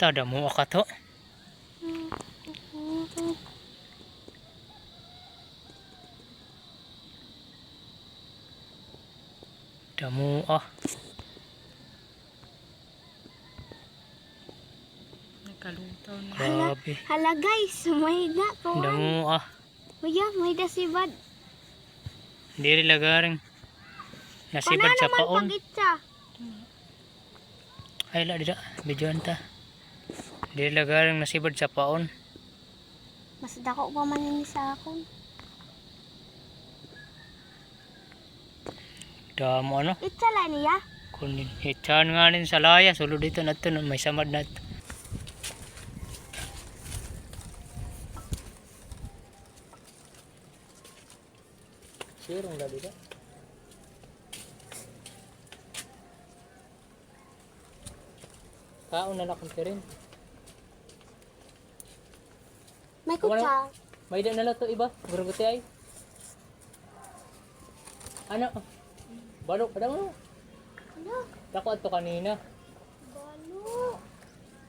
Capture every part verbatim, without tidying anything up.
Ta, damo ka to. Damo, ah. Nakalutaw na. Hala, grabe. Hala, guys, may da ko. Damo, ah. Kuya, may da sibad. Diri la garing nasibad sa paon. Ay, la, dida. Videohan ta. Diri la garing nasibad sa paon. Mas dako pa man ini sa akon. Damo, ano? Itsa la niya. Kunin. Itsahan nga nin salaya. Sulod dito na to, no? May samad na to. Sirong dali ka. Kaon na la kung kirin. May kutsa. May da na la to iba. Gurguti ay. Ano? Balo, kadamo. Ano? Dako adto kanina. Balo.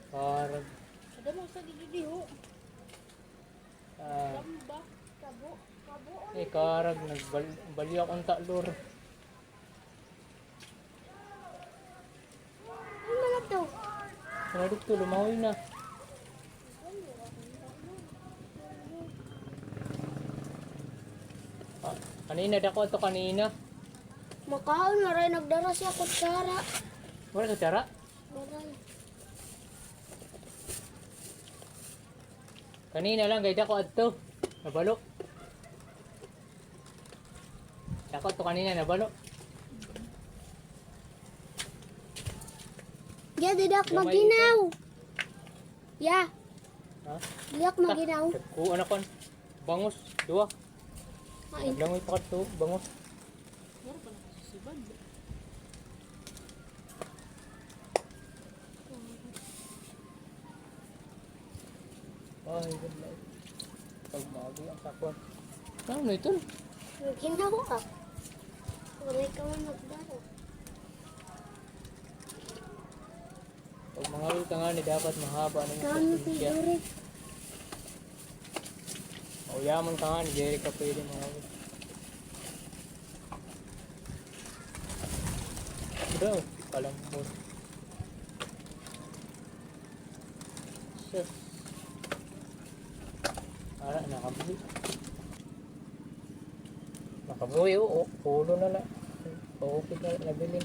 Parang. Kadamo sa didi, ho. Ah. Gamba, kabo, kabo. Eh, karag, nagbal-, balyo akong talor. Ano man ito? Ano dito, lumawi na. Ah, kanina, dako ito kanina. Makaon, waray nagdara siya kutsara. Wala kutsara? Waray. Kanina lang, kay dako adto. Nabalo. Dako adto kanina, nabalo. Ya, dida ak maginaw. Ya. Ha? Dida ak maginaw. Kuan ako. Bangus, duha. Ay. Naglangoy pa kadto, bangus. Meron pa na sibad. Ay, good night. Pag maagi ang sakwan. Ano ito? Ginawa ka. Wala ka man magdaro. Pag mangawil ka ngani, dapat mahaba na yung pagpinsiya. Uyaman ka ngani, diri ka pwede mangawil. Bro, kalambot. Sus. Ara, nakabuhi. Nakabuhi, o, o, ulo na la. Paupit na la, nabilin.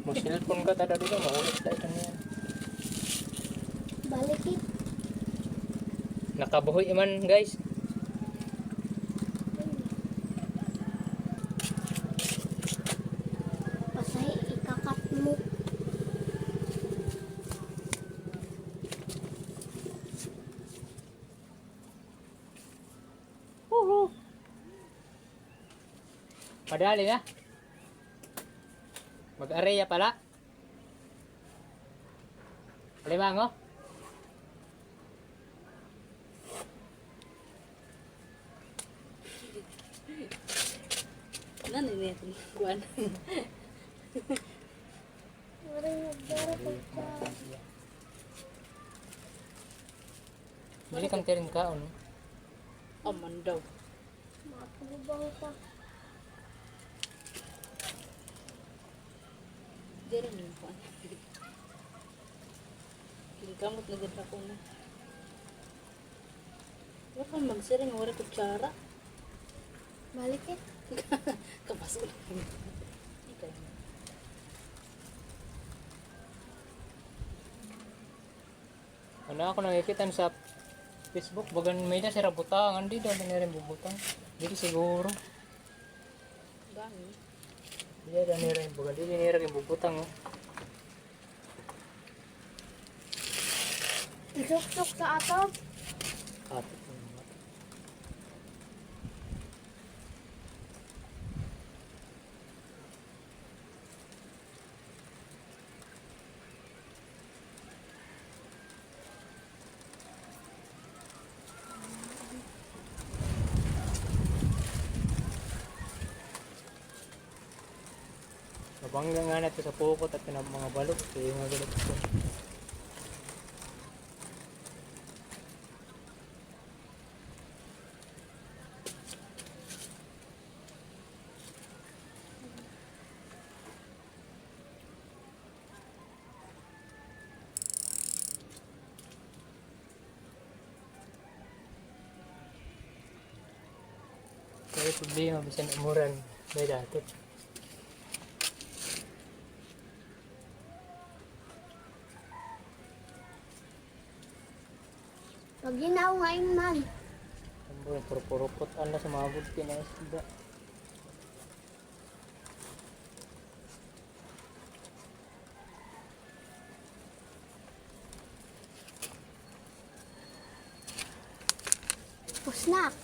Mag-cellphone ka, tada dito, maulit tayo kaniya. Balik it. Nakabuhi man, guys. Pasay, ikakat mo. Huhu. Padali na. Mag-areya pala. Alimango. Ano niya? Kuan. Bili kang tiring kaon. Aman daw. Mapulubang ka. Diri man ko. Ginkamot na gud ako na. Wa ka magsiring, wala kutsara. Balik it. Kapas ko lang. Ikaw. Ano ako nakikita sa Facebook, bagan may da sira butangan, di daw nira bubutang. Diri siguro. Gani. Di daw nira, bagan di nira bubutang, oh. Isuktok sa atop. Atop naman. Nabangga nga na ito sa pukot at mga balot. Kaya mga balot ito. Kaya problema, bisan umuran, may dato. Pag hinaw nga ingnan. Ambo, purupurupot, ano sa mga gudti na isda. Pusnak.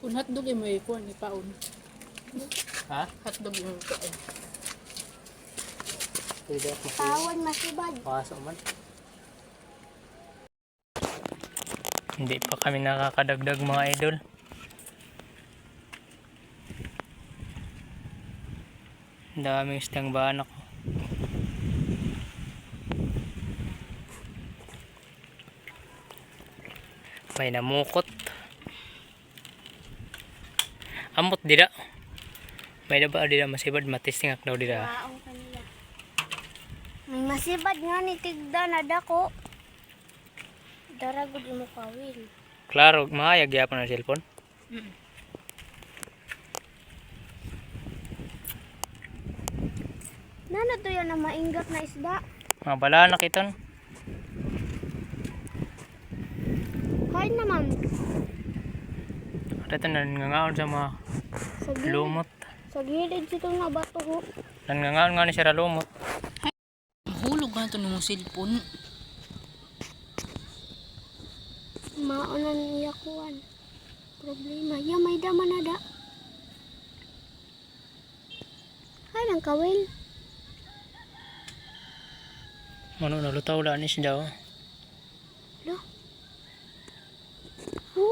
Kun hotdog imo ikuan, ipaon. Ha? Hotdog imo ipaon. Pwede ako. Paon, masibad. Paso man. Hindi pa kami nakakadagdag, mga idol. Daming isdang banak. May namukot. Ambot dida. May daba dida masibad, matisting ak daw dida. Waong kanila. May masibad nga ni tigda na dako. Dara gud imo kawil. Klaro, mahayag gyapon an cellphone. Mm. Nano to yan ang maingat na isda? Mga balanak iton. Hain naman. Ada ito nangangaon sa mga lumot. Sa gilid sito nga bato, ho. Nangangaon nga ni sira lumot. Mahulog ka na to ng cellphone. Mao na niya kuwan. Problema. Ya, may dama na da. Ay, nang kawil. Mano na lutaw la ni siya, oh. Lo. Hu.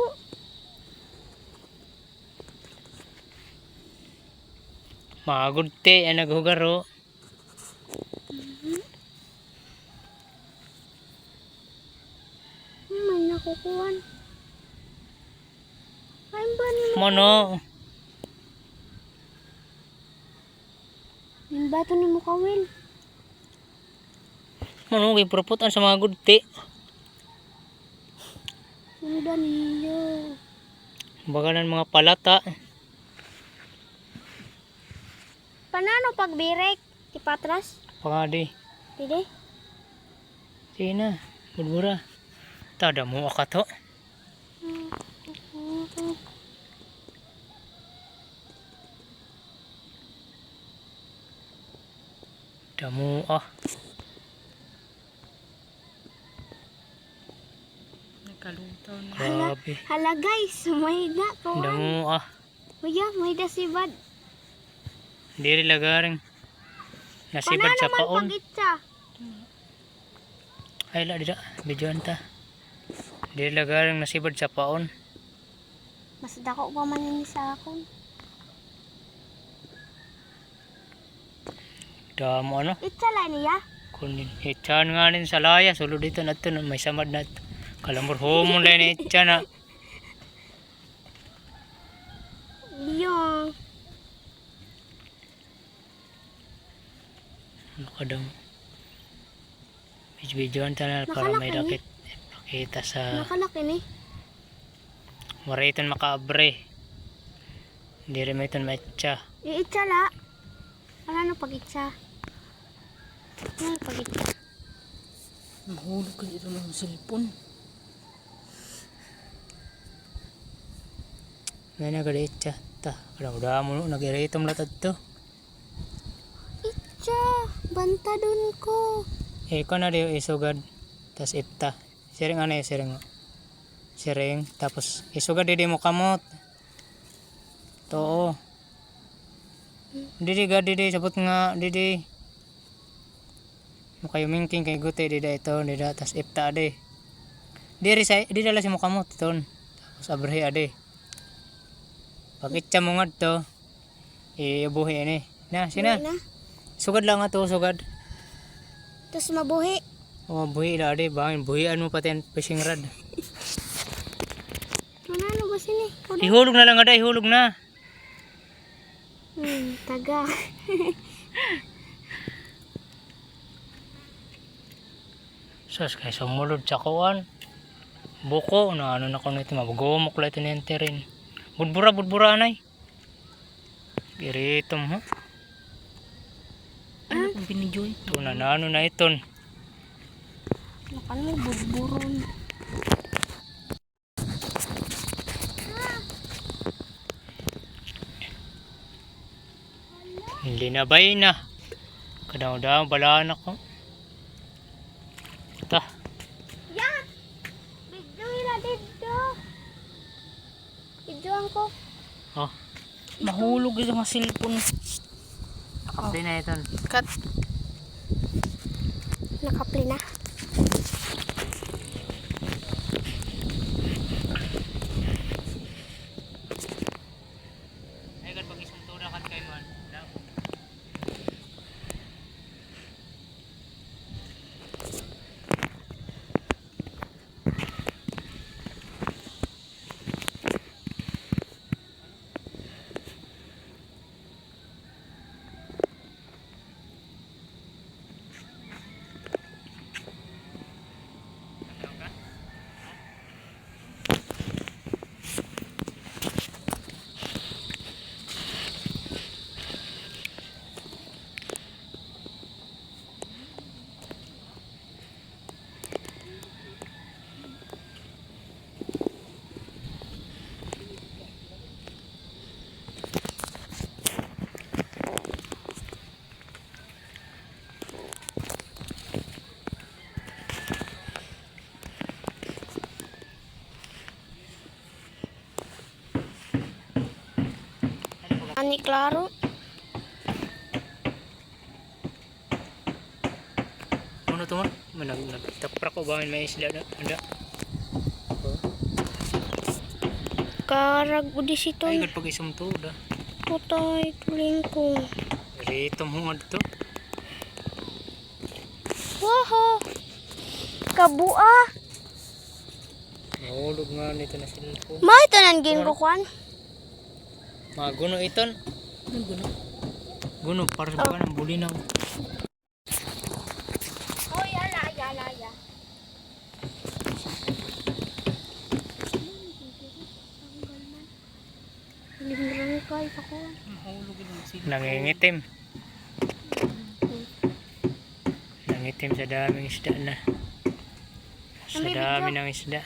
Magudti ang naghugar, oh. Mhm. May nakukuhan. Ay, ba ni mo? Mano? Yung bato ni mo kawil. Mano, gipurupot-an sa mga gudti. Ano ba niyo? Baganan mga palata. Panano pagbirik? Ipatras? Pangadi. Didi? Sige na, budbura. Tada mo akato. Damo, ah. Nakalutaw na. Grabe. Hala, guys, may da ko. Damo, ah. Kuya, may da sibad. Diri lagaring. Nasibad sa paon. Pag-itsa. Ay, la, dida. Videohan ta. Diri lagaring nasibad sa paon. Mas dako pa man ini sa akon. Damo, ano? Itsa la niya? Kun itsa nga nin sa laya, sulod dito na ito, may samad na ito. Kalamor humon la ini itsa na. Iyo. Ano ka daw? Video-videohan ta na para may dakit. Pakita sa... Nakalaki ni. Waray iton makaabre. Diri man iton maitsa. Iitsa la. Ano, ano pag-itsa? Ano pag-itsa? Mahulog ka dito ng cellphone. May nagalitsa. Ta, alam mo, damo, no, nag-iritom la tadto. Itsa, bantadon ko. Eh, ikaw na di isugad. Tas ipta. Siring ano yung siring mo? Siring. Tapos, isugad didi mo kamot. Too. Didi ga, didi, sabot nga, didi. Makayumingking kay guti, dida ito, dida, tas ipta di. Diri sa, dida la si mukamot iton. Sa abrihi adi. Pakitsa mo ngadto. Ibuhi ini. Na, sina? Buhi na. Sugad la ngadto, sugad. Tapos mabuhi. O, mabuhi la adi. Bangin, buhian mo pati an fishing rod. Manano ba sini? Ihulog na la ngada, ihulog na. Hmm, taga. Sus, kay sumulod sa kuan. Buko, naano na kuno ito, mabugumok la ito ni Antirin. Budbura, budbura, anay. Iritom, ha? Ano kung binidyoy? Ito na, naano na iton. Nakan mo, budburon. Linabay na. Kadaw-daw, balaan ako. Ta. Ya! Bidyo ira didto. Bidyoan ko. O. Mahulog ito nga cellphone. Nakapli na iton. Cut. Nakapli na. Ay, kat pag-isunto na kat kay man. Ani klaro. Ano to, ma? Ma, nag-, nagtaprak ko ba may isda na, ada? Karag udi siton. Ay, gad pag-isumto da. Putay, tuling ko. Rito mo nga dito. Waha! Kabua! Nahulog nga nito na cellphone. Ma, ito nan ginkukuan. Maguno iton. Ano guno? Guno, para sa pagkain ng bulinaw. Oy, ala, ala, ala, ala. Nangingitim. Nangingitim sa daming isda na. Sa dami ng isda.